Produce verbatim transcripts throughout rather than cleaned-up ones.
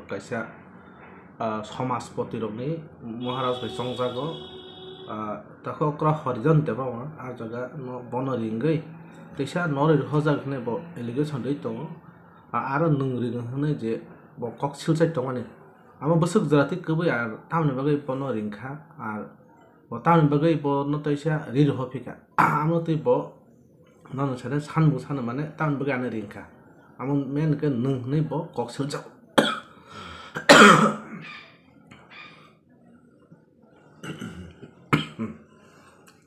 Kaisa, ah, somajpoti rokni Maharaj bai chongjago, ah, takhe okra Horijan Debbarma ah jaga no bono ringwi teisa no ri rwjak hinwi bo allegation rwi tongo. Ah, aro nwng ring hwnwi je bo kok silchai tongmani. Amo bwswk jora twi kwbwi ar tamoni bagwi bono ringkha, ar bo tamoni bagwi bono teisa ri rw phika. Amo twi bo nono sare sanbo sano mane tamoni bagwi ano ringkha. Amo men khe nwng hwnwi bo kok siljago.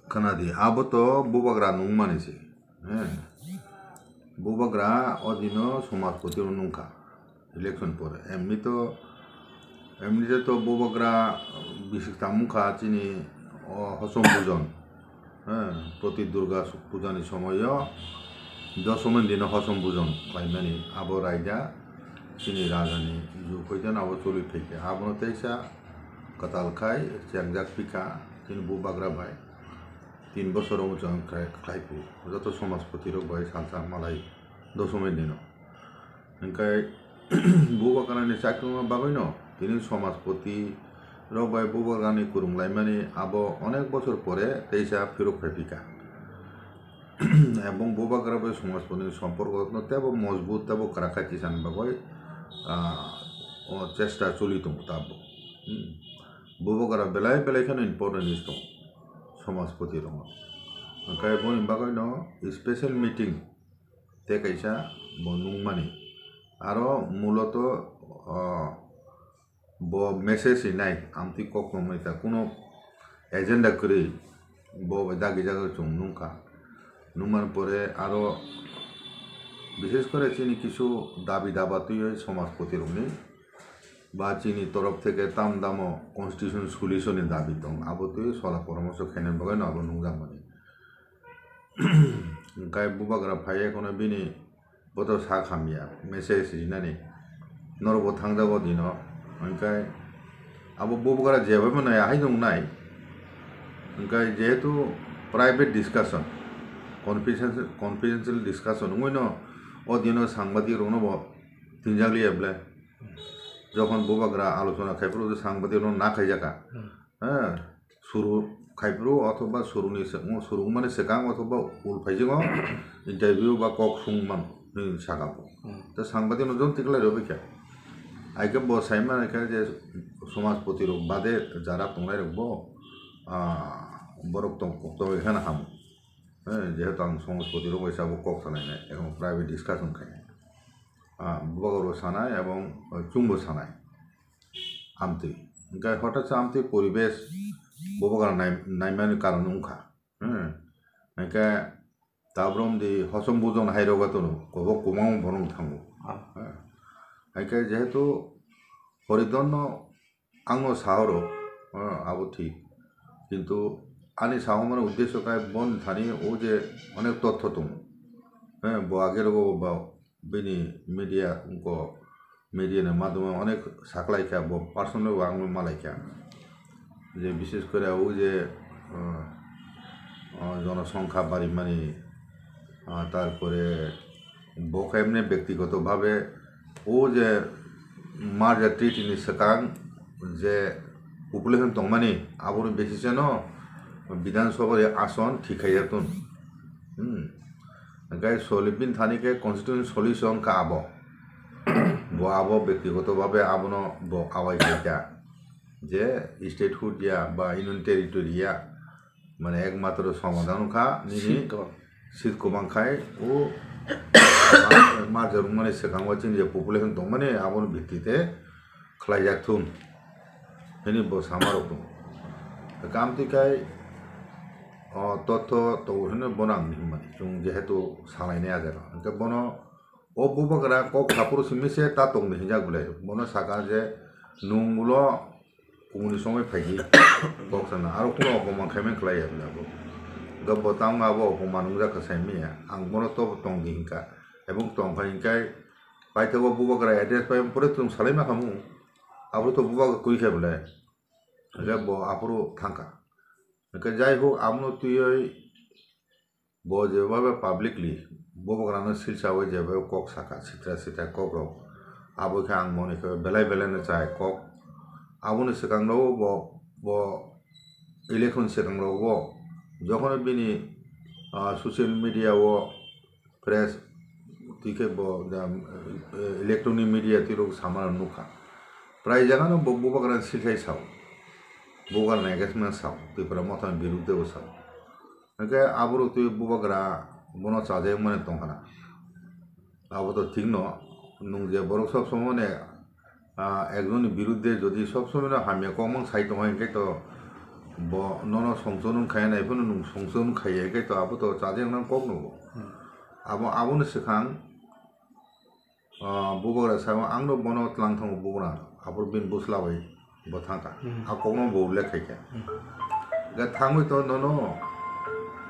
Khwnadi, abo to bubagra nungmani se. Eh. Bubagra o dino somajpoti rok nungkha. Election pore. Emni to, emni to bubagra bisik tangmung kha chini o hosom bujon. Eh, proti Durga puja ni somoyo dosomi dino hosom bujon khlaimani abo raida chini raja ni jug hoijan abo choli phaikha. Abono teisa kwtal khai chengjak phikha chini bubagra bai. Tin bosor o chwng khlai, khlai phu. Joto somajpoti rok bai salsa malai dosomi dino. Hingkai bubagrani chakringma bagwino tini somajpoti rok bai bubagrani kwrwnglaimani abo onek bosor pore teisa phirok phaiphika. Ebong bubagra bai somajpotini somporko no tebo mojbut tebo kwrak khai tisani bagwi, ah, o chesta choli tongo tabuk. Hmm. Bubagra belai belai kheno important tongo somajpoti rokno. Hingkai boni bagwino special meeting tei kaisa bo nungmani. Aro muloto, ah, bo message rinai, amtwi kok tongmani ta, kuno agenda kwrwi bo bai dagi jagwi chwng nungkha. Nungmani pore aro bishesh kore chini kisu dabi daba twiwi somajpoti rokni ba chini torof theke tam damo constitution solution ni dabi tong, abo twiwi sola poramorso khainani bagwi no abo nungjakmani. Hingkai bubagra phaiya kheno bini boto sak hamya message rinani norokbo thangjago dino. Hingkai abo bubagra jeba mano ahai nungnai. Hingkai jehetu private discussion, confidential, confidential discussion wngwino o dino sangbadik rokno bo tinjakliya bwle. Jokhon bubagra alochona khaiphuru sangbadik rokno na khaijaka. Hmm. Eh, suru khaiphuru othoba suruni se-, suru wngmani swkang othoba ul phaisingo interview ba kok sung man hinwi saka bo. Hmm. Tei sangbadik no jon tiklai rw kha. Ai khe bo sai mano khe je somajpoti rok bade jara tongnai rok bo, ah, borok tong, tongwi kheno hamo. Eh, jehetu ang somajpoti rok bai sabo kok sanai nai, ekhono private discussion khainai. Ah, bubagra bo sanai ebong, eh, chwngbo sanai. Amtwi. Hingke hotak se amtwi poribesh bubagra nai-, naimani karon wngkha. Hmm. Hingke tabrom di hosom bujon hai roga tono, kobo kwbangma borok thango. Ah. Hmm. Hingke jehetu Horijan no ang no sahoro, ah, abo thik. Kintu ani sahomani uddesho khe bon thani o je onek totho tongo. He, bo age rogo ba bini media, wngkok media ni madhyome onek saklaikha, bo personally bo ang malaikha. Je bishesh kore o je, ah, ah, jonosongkha barimani, ah, tarpore bo khe emne bektigoto bhabe o je merger treaty ni swkang je population tongmani, aboni basis no Bidhan Sabha ni ason thik khaijak tun. Hmm. Hingke soli-, bini thani khe constitution solution kha abo. Bo abo bektigoto bhabe abono bo awai khaikha. Je statehood ya ba union territory ya, mane ekmatro somadhan kha nini seat kwbang. Seat kwbang khai o merger wngmani swkango chini je population tongmani aboni bhittite khlaijak thung hwnwi bo sama rok tongo. Kamtwi khai o totho tongo hwnwi bono ang hinmani, chwng jehetu salainai ah jaga. Hwnkhe bono o bubagra kok saphuru simi se ta tongdi hinjak belai. Bono saka je nwng ulo kumuni somoi phaidi kok sana. Aro kuno opoman khaimani khlai ya belai bo. Hwnkhe bo tamo abo opoman wngjak kha saimanya. Ang bono tobo tongdi hinka. Ebong tongkha hinkai paithago bubagra address pai pore chwng salai ma khamu. Abo to bubagra kwrwi kha belai. Hwnkhe bo aphuru thangkha. Hwnkhe jai hok, abono twiwi bo jeba publicly bubagrano silsawi jeba kok saka, sitra sitra kokrok Abo khe ang mone khe belai belai no chaya kok. Aboni swkang rogo bo, bo election swkang rogo bo jokhon bini, ah, social media o press twi khe bo jam, eh, electronic media twi rok samano nukha. Prai jaga no bo bubagra silsai sao. Bubagra ni against ma sao. Tipra Motha ni birudde bo sao. Hwnkhe aborok twi bubagra bono chajakmani tongkha na. Abo to thik no, nwng je borok sob somoi ne, ah, ekjonni birudde jodi sob somoi no hamya kokmang sai tongo, hwnkhe to bo nono songchon wng khaiya nai phano nwng songchon wng khaiya, hwnkhe to abo to chajaknang kok no bo. Hmm. Abo, aboni swkang, ah, bubagra sao, "Ang no bono tlang thango bubagra," aphuru bini bwsla bai bo thangkha. Hmm. A kokno bo ullekh khaikha. Hmm. Ga thangwi to nono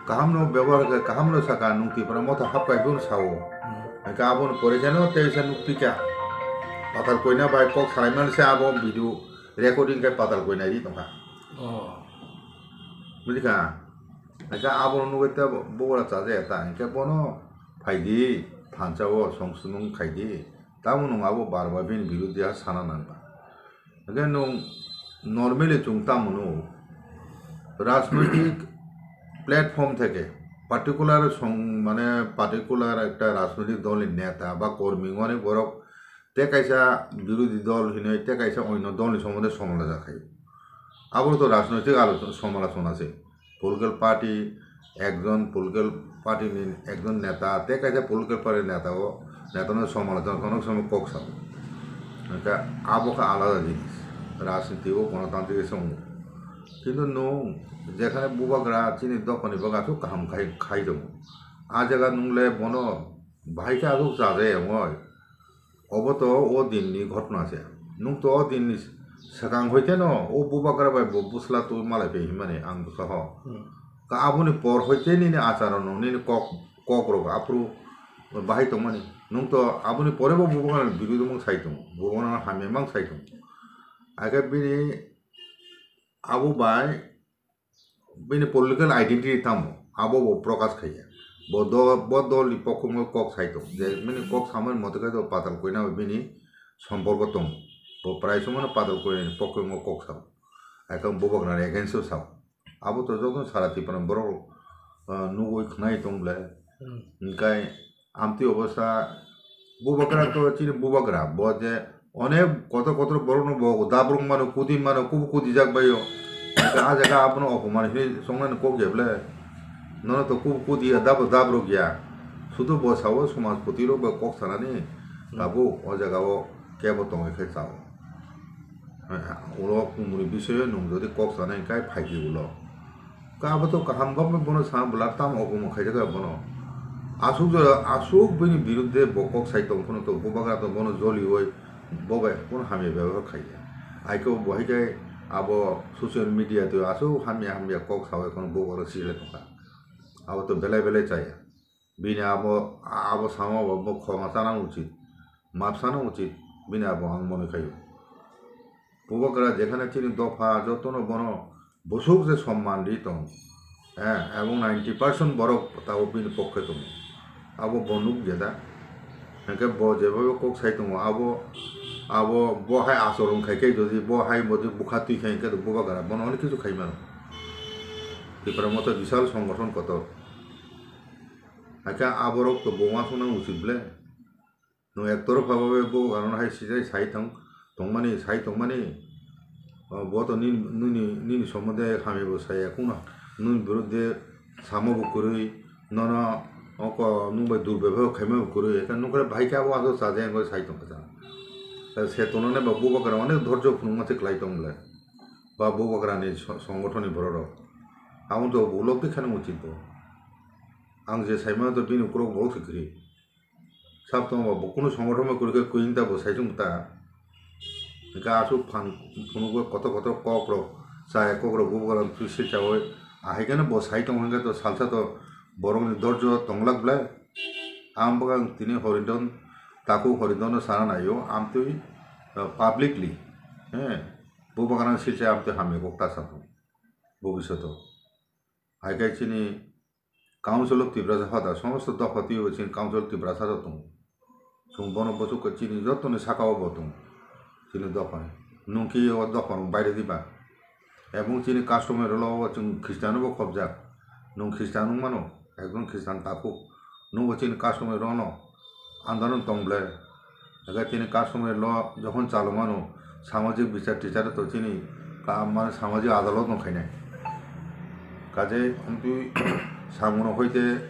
kaham no bebohar khe, kaham no saka, nwng Tipra Motha hapkai phano sao. Hmm. Hwnkhe aboni pore khe no teisa nukpikha. Patal koina bai kok salaimani se abo video recording khe Patal koina ri tongkha. Oh. Bujikha? Hwnkhe abo nugwi te bubagra chajakya ta, hwnkhe bono phaidi thansa o songchunung khaidi. Tamo nwng abo bar bar bini birudde ha sana nangba. Hwnkhe nwng normally chwng tamo no rajnoitik platform theke particular song, mane particular ekta rajnoitik dol ni neta ba kormi wngmani borok te kaisa birodhi dol hinwi te kaisa onno dol ni somonde somalochona khai. Abo to rajnoitik alochona, somalochona se. Political party, ekjon political party ni ekjon neta, tei kaisa political party neta o, neta no somalochona kono somoi kok sao. Hwnkhe abo khe alada jinis, rajniti o gonotantri se wngo. Kintu nwng jekhane bubagra chini dophani bagwi aswk kaham khai, khai tongo, a jaga nwng le bono bahai khe aswk chajakya wngwi. Obo to o din ni ghotona se. Nwng to o din ni swkang hoi kheno o bubagra bai bo bwsla twi malai phai himani ang bwkha ho. Hmm. Ka aboni por hoi khe nini acharon no, nini kok, kok rok aphuru bahai tongmani. Nwng to aboni pore bo bubagra ni birodo mang sai tongo. Bubagra no hamya mang sai tongo. Akhe bini abo bai bini political identity tamo, abo bo prokash khaiya. Bo do-, bo dol ni pokho wngwi kok sai tong. Je bini kok samani mote khe do Patal koina bai bini somporko tong. Bo prai somano Patal koina ni pokho wngwi kok sao. Ekdom bubagra ni against o sao. Abo to joto sara Tripura ni borok rok, ah, nugwi khwnai tong ble. Hmm. Hwnkhe amtwi obo sa bubagra to chini bubagra, bo je onek kotor kotor borokno bo dabrok mano, kudi mano, kubu kudijak baio. Hwnkhe a jaga abono opoman hinwi chongnani kok ya ble? Nono to kubu kudi ya, dabo dabrok ya. Sudu bo sao somajpoti rok bai kok sanani, hmm, tabuk o jaga o kebo tongwi khe chao. Ulo kumuni bisoyo nwng jodi kok sanai hwnkhe phaikhe ulo. Ka abo to kaham bapno bono sa bwla tamo okomon khaijak ya bono. Aswk jora, aswk bini birudde bo kok sai tong phano to bubagra to bono joliui bo bai kono hamya bebohar khaiya. Aiko bo hai khe abo social media twi aswk hamya hamya kok saui kono bubagra sijlai tongkha. Abo to belai belai chaya. Bini abo, abo sama bo, bo khoma chana uchit, map sana uchit, bini abo ang mone khaio. Bubagra jekhane chini dopha jotono bono bwswk je somman ri tong, eh, ebong ninety percent borok tabuk bini pokhe tongo. Abo bo nukya da. Hwnkhe bo jebabe kok sai tongo, abo, abo bo hai achoron khai khe jodi bo hai bo je bwkha twi khai hwnkhe bubagra bono onek kichu khai mano. Tipra Motha bisal songothon kotor. Hakhe aborok to bo uansukna uchit ble. Nwng ektor phababe bo aro hai sijai sai tong, tongmani, sai tongmani. O, bo to nini, nini, nini somonde hamya bo saya kuno. Nini birudde samo bo kwrwi, nono oko nwng bai durbebohar khaima bo kwrwi. Ekha nukre bahai khe abo aswk chajakya wngwi sai tongkha chana. Se tongnani ba bubagra onek dhorjo phunukma se kwlai tong ble. Ba bubagrani so-, songothonni borok rok. Abo to ulo twi kheno uchit bo. Ang je saimano to bini ukurok borok se kwrwi. Sab tongma bo kunu songothon bai kwrwi khe kwini ta bo sai chwng ta. Hwnkhe aswk phan phunukgo kotor kotor kok rok, chaya kok rok bubagra twi se chaui. Ahai kheno bo sai tong hwnkhe to salsa to borokni dorjo tonglak ble. Ang bwkha tini Horindon, takhuk Horindon no sana naio, amtwi, uh, publicly, eh, bubagra silsa amtwi hamya kok ta sa bo bhobishoto. Hai khe chini Council of Tiprasa hoda, somosto dopha twibo chini Council of Tiprasa rok tongo. Chwng bono bwswk khe chini jotoni saka o bo tongo, chini dophani. Nwng khe o dophano baire diba? Ebong chini customary law o chwng Christian bo khobjak. Nwng Christian wng mano, ekjon Christian takhuk. Nwng bo chini customary law no andolon tong ble. Ega chini customary law jokhon chalok mano, samajik bichar tichar to chini ka-, mane samajik adalot no khainai. Kaje amtwi samung rok hoite,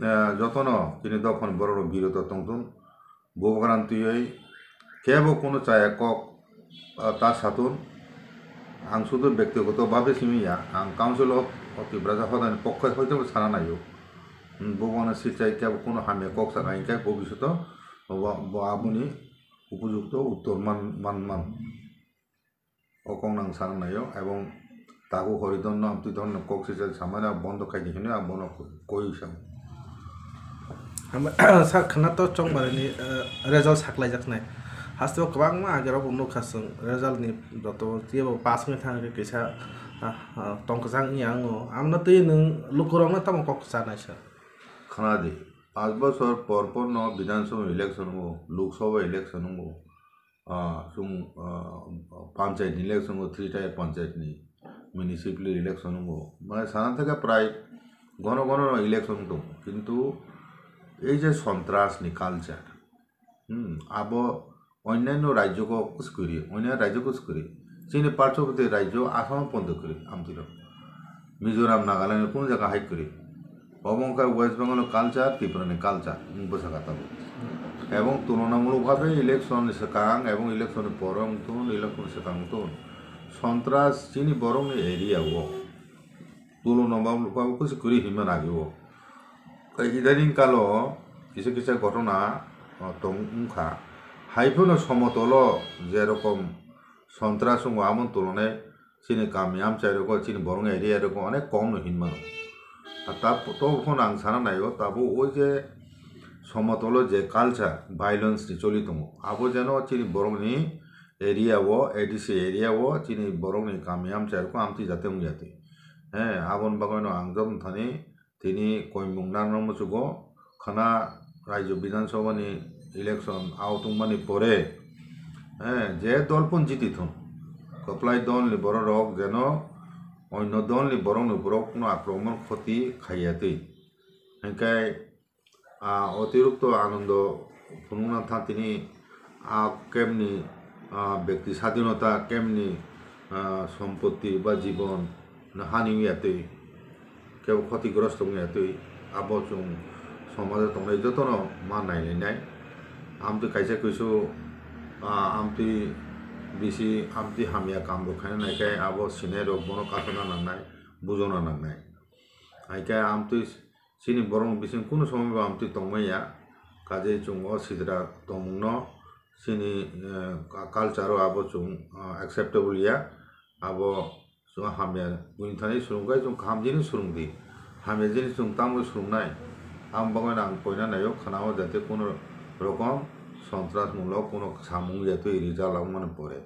eh, jotono chini dophani borok rok biroto tongthun. Bubagra twiwi kebo kunu chaya kok, ah, ta satun. Ang sudu bektigoto bhabe simi ya, ang Council of, of Tiprasa hodani pokkhai hoitebo sana naio. Hmm, bubagrano silchai kebo kunu hamya kok saka hinkhe bobisyoto bo, bo aboni upojukto uttor man, man, man. O kok nang sana naio, ebong tabuk Horidon no amtwi dohor no kok sijak samani ang bondo khaidi hinwi ang bono koi sa. Sak khna to chongmani, eh, result saklaijaknai. Haste o kwbangma agerok bo nukha chwng result ni joto teibo pass wngwi thang khe kisa, ah, ah, tongkwchang wngya wngo. Amno twi nwng lukurokno tamo kok chanai sir? Khna di, panch bochor por por no Bidhan Sabha election wngo, Lok Sabha election wngo. Ah, chwng, ah, panchayat ni election wngo, three tier panchayat ni, municipal election wngo. Mane sana thaka prai gono gono no election wng tongo. Kintu ei je sontras ni culture, hmm, abo onyanyo rajyo ko kwrwi, onyanyo rajyo ko kwrwi. Chini parshoboti rajyo Assam o pondo kwrwi, amtwi rok. Mizoram, Nagaland, kunu jaga hai kwrwi. Obo wngkha West Bengal ni culture, Tripura ni culture, wng bwsaka tabuk. Ebong tulonamulok bhabe election ni swkang ebong election ni pore wngthun, election ni swkang wngthun, sontras chini borok ni area o tulonamulok bhabe kusu kwrwi hinma nagwi o. Idaning kalo kisa kisa ghotona, o, tong wngkha. Hai phano somotolo je rokom sontras wngo, amo tulonai chini kami amchai rogo, chini borok area rogo onek kom no hinmano. A ta to phano ang sana naio, tabuk o je somotolo je culture, violence ni choli tongo, abo jeno chini borok ni area o, A D C area o, chini borok ni kami amchai rogo amtwi jate wngya twi. He, aboni bagwi no ang joto thani tini koimung narwkna muchugo, khwna Rajya Bidhan Sabha ni election out wngmani pore, eh, je dol pun jiti thun, kwplai dol ni borok rok jeno onyo dol ni borok ni borok no akromon khoti khaiya twi. Hinkhe, ah, otirukto anondo phunukna tha tini a kemni, ah, bekti sadinota kemni, ah, sompotti ba jibon no hani wngya twi, kebo khotigrosto wngya twi, abo chwng somajo tongnai jotono ma nailainai. Amtwi kaisa kuisu, ah, amtwi bisi amtwi hamya kam rok khaina naikhai abo sinai rok bono kasana nangnai, bujona nangnai. Haikhe amtwi chini borok bising kunu somoi bo amtwi tongmaya, kaje chwng o sidra tongmungno chini, eh, culture o abo chwng, ah, acceptable ya, abo chwng hamya buini thani swrwngkhe chwng kaham jinis swrwngdi, hamya jinis chwng tamwi swrwngnai, ang bagwi ang koina naio khwnao jate kunu rokom sontras munglo kunu samung ya twi rijak langmani pore.